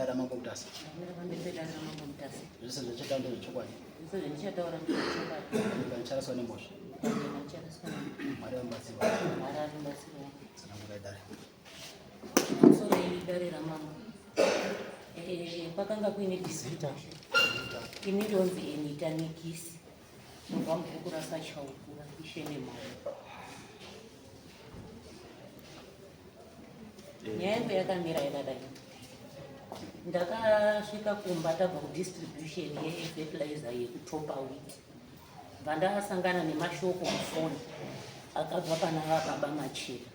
pedare raMambo Mutasa. Ndamira pamberi pedare raMambo Mutasa. Zvese zvandichataura ndezvechokwadi. Zvese zvandichataura ndezvechokwadi. Panyika ndicharaswa nemhosva. Panyika ndicharaswa nemhosva. Mwari vamubatsiri wangu. Mwari ari mubatsiri wangu. Tsanangurai dare. Pamusoro dare raMambo. Eh, kwakanga kuine dispute. Ini ndonzi Enita Nikisi. Ndobva mubhuku raSachaukura, Ishe Nemhando. Nyaya yangu yakamira yakadai. Ndakasvika kumba tabva kudistribution yefertilizer yekutopa wheat. Bva ndasangana nemashoko mufoni akabva pana baba Machira.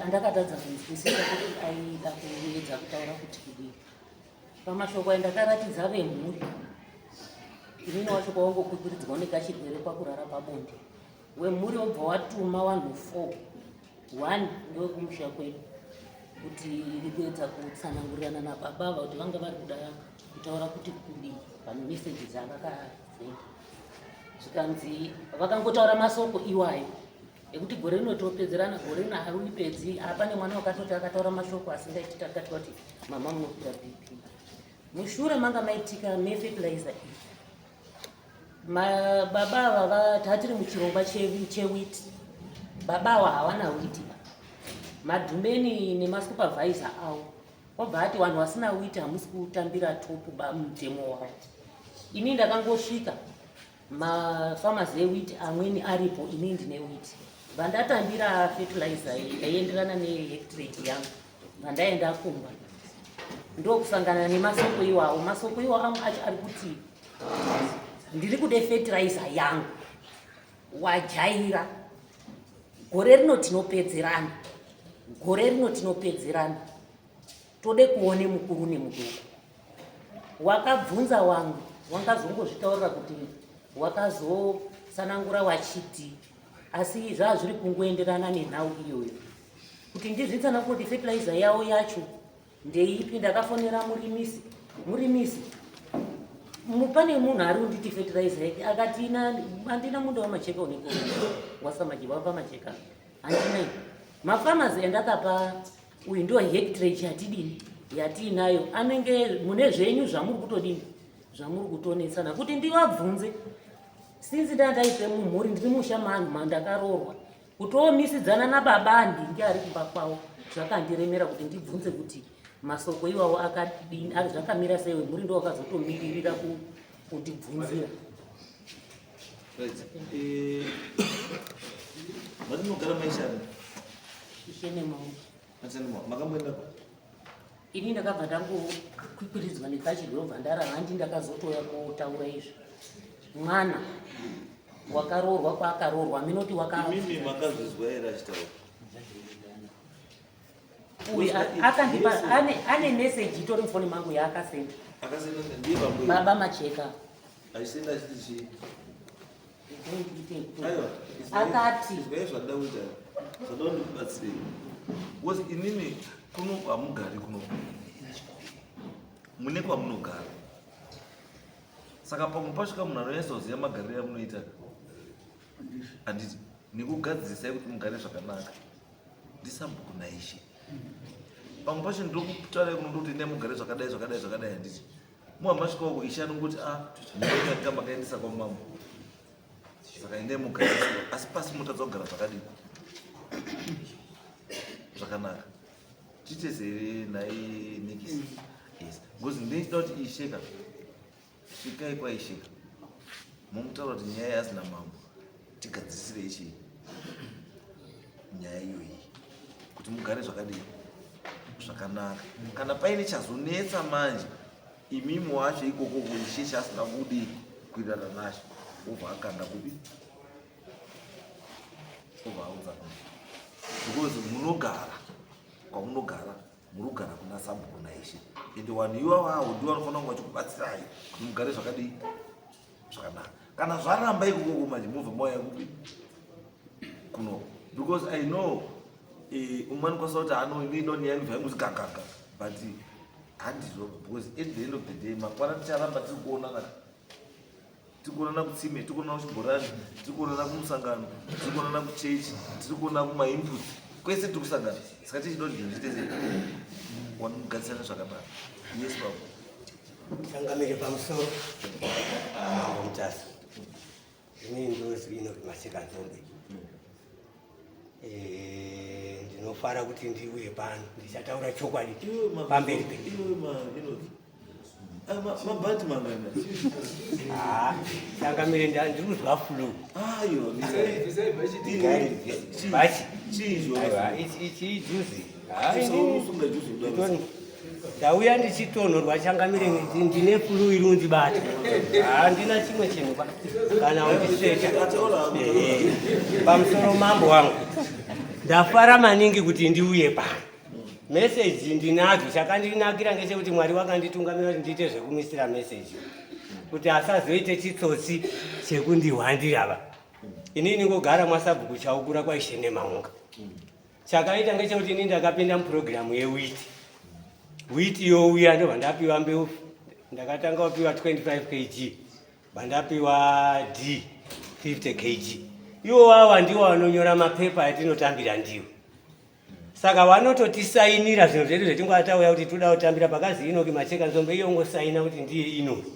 Andakatadza kunzwisisa kuti aida kuedza kutaura kuti kudii. Pamashoko aya ndakaratidza vemhuri. Inini wacho kwawangokwikwiриdzwa nekachirwere kwakurara pabonde. Wemhuri wobva watuma vanhu 4. One ndewekumusha kwedu kuti kuedza kutsanangurirana nababa ava kuti vanga vari kuda kutaura kuti kudii pameseji dzavakasenda. Zvikanzi vakangotaura masoko iwayo ekuti gore rino topedzerana, gore rino haripedzi. Hapane mwana wakatoti akataura mashoko asingaiti, takati kuti mama munokwira BP. Mushure manga maitika nefertilizer iyi, baba ava tatiri muchirongwa chewheat. Baba ava hawana wheat, madhumeni nemasupervisor avo wabva ati vanhu vasina wheat hamusi kutambira topu mutemo wavo. Ini ndakangosvika mafarmers ewheat amweni aripo, ini ndine wheat, vandatambira fertilizer yaienderana nehectarage yangu. Vandaenda kumba ndokusangana nemasoko iwawo. Masoko iwawo amwe acho ari kuti ndiri kude fertilizer yangu, wajaira, gore rino tinopedzerana, gore rino tinopedzerana, tode kuone mukuru nemudoko. Wakabvunza wangu wangazongozvitaurira kuti wakazotsanangura wachiti, asi zvaa zviri kungoenderana nenhau iyoyo kuti ndizvitsanangure kuti fertilizer yavo yacho ndeipi. Ndakafonera murimisi, murimisi pane munhu ari kunditi fertilizer yake, akati handina munda wamacheka uneko wasamajeba wapamacheka handina. Mafarmers endakapa uyu ndio hectarage yatidini yatiinayo, anenge mune zvenyu zvamuri kutodini zvamuri kutonetsana kuti ndivabvunze. Sinzi ndandaipe mumhuri, ndiri musha manhu mandakaroorwa, kutoomisidzana nababa andinge ari kumba kwavo zvakandiremera kuti ndibvunze kuti masoko iwawo akadini, zvakamira sei. Wemhuri ndo wakazotomiririra kundibvunzira. Right. Matinogara maishani? Ishe nemaoko. Makamboenda? Ini ndakabva ndangokwikwiridzwa nekachirwere, bva ndarara. Handi ndakazotouya kotaura izvi, mwana wakaroorwa kwaakaroorwa minoti. Imimi makazvizwa here achitaura? Uyu akandipa ane meseji itori mufoni mangu yaakasenda. Akasenda ndiye bambo? Baba Macheka. Achisenda achiti chii? Aiwa. Akati Izwai zvandida kuita, zvandida kuti ndikubatsirei, because inini kuno hamugari kuno, mune kwamunogara. Saka pamwe pasvika munhu anonyatsa kuziva magariro amunoita, handiti, nekugadzirisai kuti mugare zvakanaka ndisabhuku naishe. Pamwe pacho ndokutaurai kuno ndokuti endai mugare zvakadai, zvakadai, zvakadai, handiti? Muha masvika uko, ishe anongoti a ndanga makaendesa kwamambo, saka endai mugariswa. Asi pasi mutadza kugara zvakadii zvakanaka. Tiite here nhai Nikisi? Yes, because ndinochida kuti isheka, svikai kwaisheka mumutaura kuti nyaya yasina mambo tigadzisirei chii nyaya iyoyi kuti mugare zvakadii zvakanaka. Kana paine chazonetsa manje imimi wacho ikoko ishe chaasina kudii kuirana nacho, obva akanda kupi, obva audza kupi, because munogara kwamunogara, muri kugara kuna sabhuku naishe, ende vanhu ivavawo ndivo vanofanira kunge vachikubatsirai kuti mugare zvakadii zvakanaka. Kana zvaramba ikokoko manje mubva mauya kupi? Kuno. Because I know umwe anokwanisa kuti ano ino nyaya inobva yanguti gagaga, but handizvo, because at the end of the day mangwana ticharamba tiri kuonana, tiri kuonana kutsime, tiri kuonana kuchibhorani, tiri kuonana kumusangano, tiri kuonana kuchechi, tiri kuonana kumainput, kwese tiri kusangana. Saka tichida kuti zvinhu zviite sei? Wanomugadzirisana zvakanaka. Yes baba. Changamire pamusoro. Mambo Mutasa. Ini ndozwi ino Masekanzombe. Eh, ndinofara kuti ndiuye pano ndichataura chokwadi pamberi pe. Iwe ma inoti. Ah, mabhati mangana. Ah, changamire ndiri kuzwa flu. Ayo, Bachi. Chii izvo? Aiwa, ichi ijuzi. Ah, Usunga juzi kudaro. Ndauya ndichitonhorwa changamire ndine flu iri kundibata. Handina chimwe chinhu ba. Kana undiseta. Pamusoro mambo wangu. Ndafara maningi kuti ndiuye pano. Meseji ndinadzo chakandinakira ngechekuti Mwari wakanditungamira kuti ndiite zvekumisira meseji. Kuti asazoite chitsotsi chekundihwandira ba. Inini ngogara mwasabhuku chaukura kwaIshe Nemaunga. Chakaita ngechekuti ini ndakapinda mupurogiramu yewiti. Witi youya ndobva ndapiwa mbeu, ndakatanga kupiwa 25 kg, bva ndapiwa D 50 kg. Iwo wawa ndiwo vanonyora mapepa atinotambira ndiwo. Saka vanototisainira zvinhu zvedu zvetingova tauya kuti toda kutambira pakazi Inoki Macheka Nzombe, iye ongosaina kuti ndiye Inoki.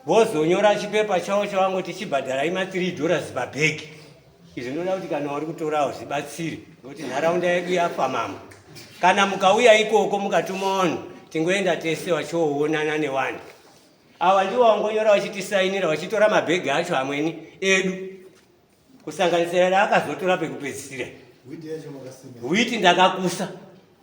Vozonyora chipepa chavo chavangoti chibhadharai ma 3 dollars pabhegi. Izvi ndinoda kuti kana uri kutorawo zvibatsire nekuti nharaunda yedu yafa mama. Kana mukauya ikoko mukatuma vanhu tingoenda tese vachoonana nevanhu. Ava ndivo vangonyora vachitisainira vachitora mabhegi acho amweni edu kusanganisira raakazotora pekupedzisira. Witi ndakakusa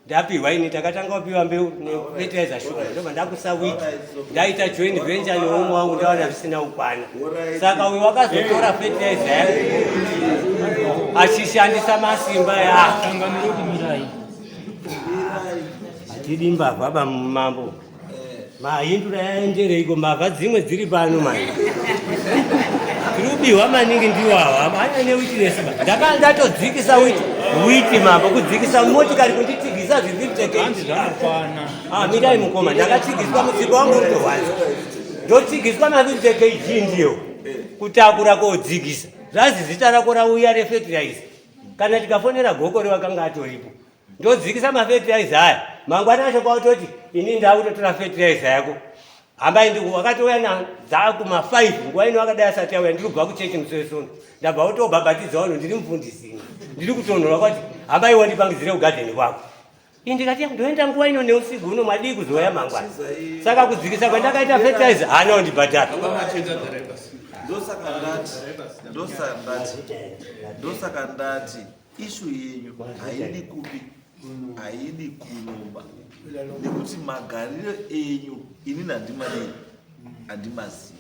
ndapiwa ini, takatanga kupiwa mbeu nefertilizer shoma, ndobva ndakusa witi, ndaita joint venture neumwe wangu, ndawana zvisina kukwana. Saka uyu wakazotora fertilizer yangu achishandisa masimba yake. Hatidi mbavha bamambo. Mahindura yaendereiko mbavha dzimwe dziri pano mani tiri kubiwa maningi ndiwo awa ane newitness ba ndakanga ndatodzikisa witi witi mambo kudzikisa motikari kunditigisa zvi50 ah mirai mukoma ndakatsigiswa mutsipa wangu utohwanza ndotsigiswa ma50 kg ndiyo kutakura kodzikisa zvazi zita rako rauya refetiraiza kana tikafonera gokore wakanga atoripo ndodzikisa mafetiraiza aya mangwana acho kwautoti ini ndakutotora fetiraiza yako hambai ndiku wakatouya dzakuma 5 nguva ino akadai asati auya ndiri kubva kuchechi musi wesondo ndabva kutobhabhatidza vanhu ndiri mufundisi ini ndiri kutonhorwa kwati hambai wandipangidzire kugadheni kwako ini ndikati ndoenda nguva ino neusiku uno madii kuzouya mangwana saka kudzikisa kwandakaita fertilizer haana kundibhadhara ndosaka ndati ishu yenyu haidi kupi haidi kunomba nekuti magariro enyu inini handimadii handimazivi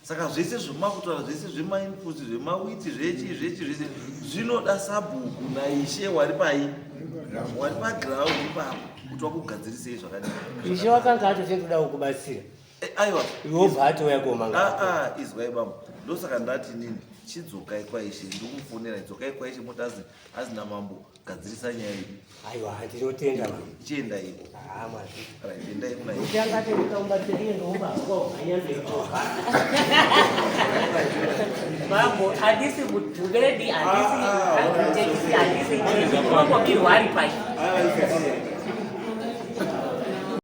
saka zvese zvemakutaura zvese zvemainputs zvemawiti zvechi zvechi zvese zvinoda sabhuku naishe wari pai wari paground ipapo kuti wakugadzirisei zvakadii ishe wakanga atotenda kukubatsira Eh, aiwa iwe wobva atouya komanga Ah, ah, izwai bambo ndosaka ndati nini chidzokai kwaishe ndikumufonera dzokai kwaishe moti azi azina mambo gadzirisa nyaya iyi aiwa ndinotenda mama chienda iko Ah, mazvita right endai kuna ishe kuti anga atendeka mubatsira iye ndoumba mhanya mberi Mambo, handisi mudhumeni, handisi agritekisi, handisi chii, unongobirwa ari pai.